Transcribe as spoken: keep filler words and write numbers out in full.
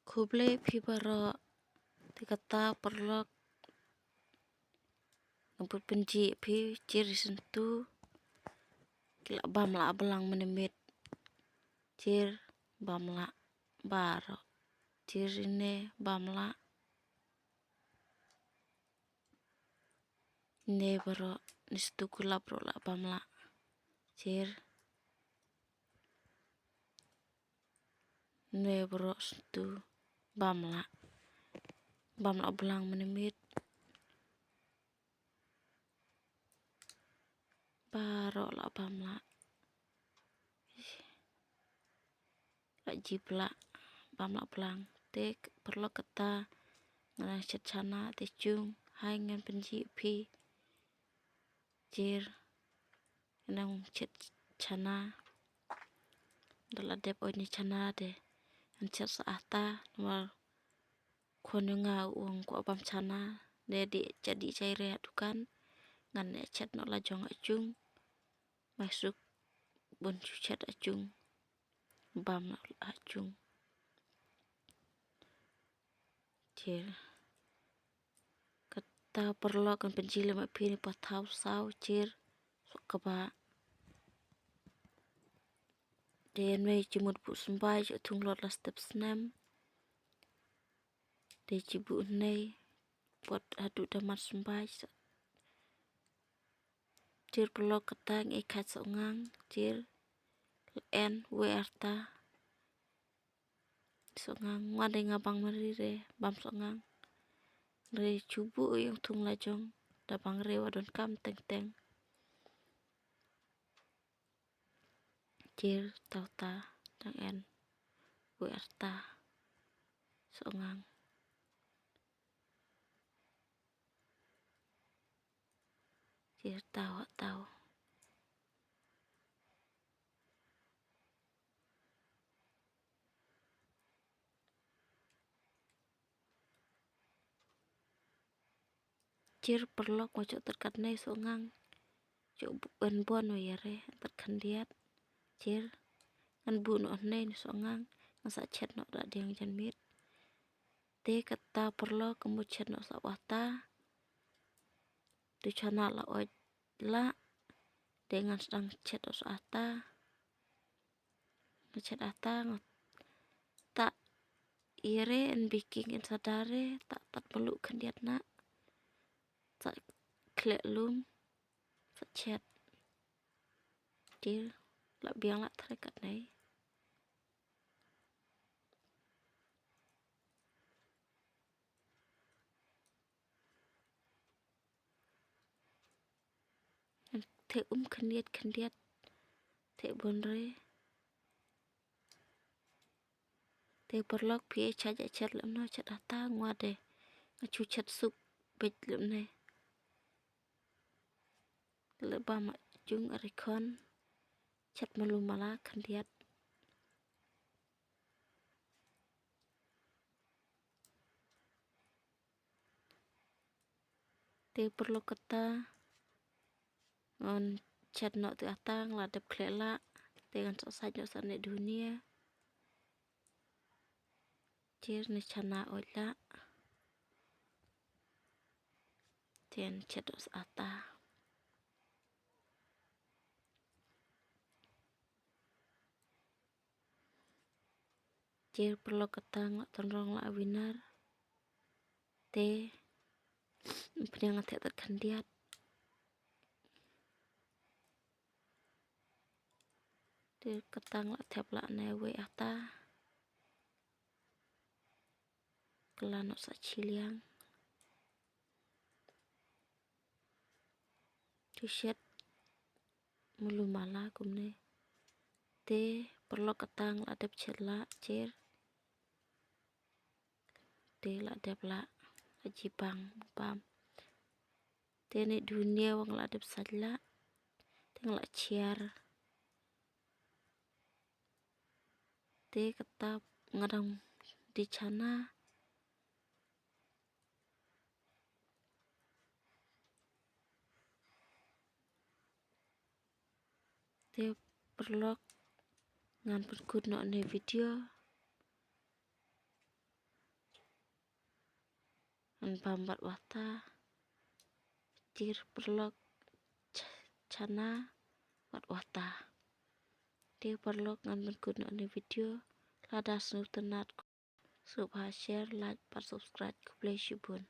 Khublei phi baroh. Te kata paralok, nga pynjih phi, cheer, i syntu ki la bam la blang mynne miet. Cheer, bam la baroh. Cheer, ine bam la. Ne baroh, ne syntu kulap baroh la bam la. Cheer. Ne baroh syntu bam la. Bam la blang mynne miet. Baroh la bam la. La jip la, bam la blang. Te paralok, kata nga dang shet chana te jung, hai ngan pynjih phi. Cheer, nga dang shet chana. Da la dep oid ne chana te ngan shet sa ata, namar khun jong nga u ong kwah bam chana, ne dih cha dih cha i re ha dukan. Ngan ïa shet noh la jong ha jung. Mai suk bun shu shet ha jung. Bam noh ha jung. Cheer. Kata paralok, ngan pynjih lem ïa phi ne pathaw saw, cheer. Suk kaba. Te ngan mei jingmut buh symbai sha thung lor la step snem. Te jibuh nei, bad haduh da mat symbai sa. Cheer paralok, kata ngi khat soh ngang, cheer. En wei arta. Soh ngang, nga dei nga bang mari re, bam soh ngang. Re chubu ïong thung la jong, da bang re wa don kam teng teng. Cheer, tau ta, dang en wei arta. Soh ngang. Cheer, tau, tau. Cheer paralok, wa chok tad katne soh ngang. Chok bu-, en bon wa ïa re tad khyndiat. Cheer, ngan buh noh ne soh ngang. Ngan sa chet noh da diang janmiet. Te kata paralok, ka mut chet noh sa wa ta. Tu chana la oid la. Te ngan sdang chet noh sa ata. Nga chet ata, nga ta ïa re, en baking, en sa da re, ta tat malu khyndiat na. Sa khleh lum, sa chet. Cheer, la biang la threk katne. Theh um khyndiat khyndiat. Theh bon re. Te paralok, phi ïa chet ïa chet lem noh, chet ata, nga de nga chu chet suk beit lem ne. Le bam ha jung, are khon chet malu mala khyndiat. Te paralok, kata ngan chet noh tu ata, nga la dep khleh la. Te ngan soh sait noh sa ne dunia. Cheer, ne chana oid la. Te ngan chet noh sa ata. Cheer paralok, kata nga la tynrong la winar. Te pynïang nga theh tad khyndiat. Te kata nga la thep la ne wei ata. Kylla noh sa chiliang. Chu chet malu mala kumne. Te paralok, kata nga la dep chet la, cheer. Te la dep la, la jibang bam. Te ne dunia wa nga la dep sait la. Te nga la chiar. Te kata nga dang die chana. Te paralok, ngan pynkut noh ne video. Ngan bam bad wata. Jir paralok, ch- chana bad wata. Te paralok, ngan pynkut noh ïa une u video. Lada sngewtynnat, sngewbha share, like bad subscribe. Khublei shibun.